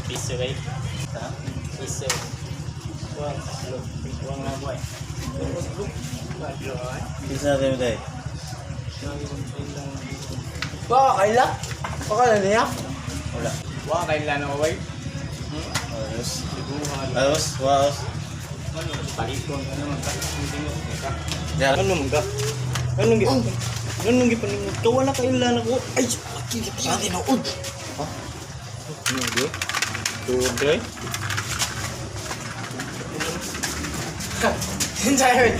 Piso kay. Ha? Piso. Kuwang tatlo. Kuwang na buhay. Isa natin tayo. Wa kaila? Wa ka na niya? Wala. Wa kaila na way. Ayos. Ayos. Waos. Ano, paliton ka naman. Yan. Ano man ka? Anong gi? Anong gi paningod? Ka wala ka ila na ko. Ay, akili pa tinuod. Ha? Ano di? Tuod dre. Hintayin.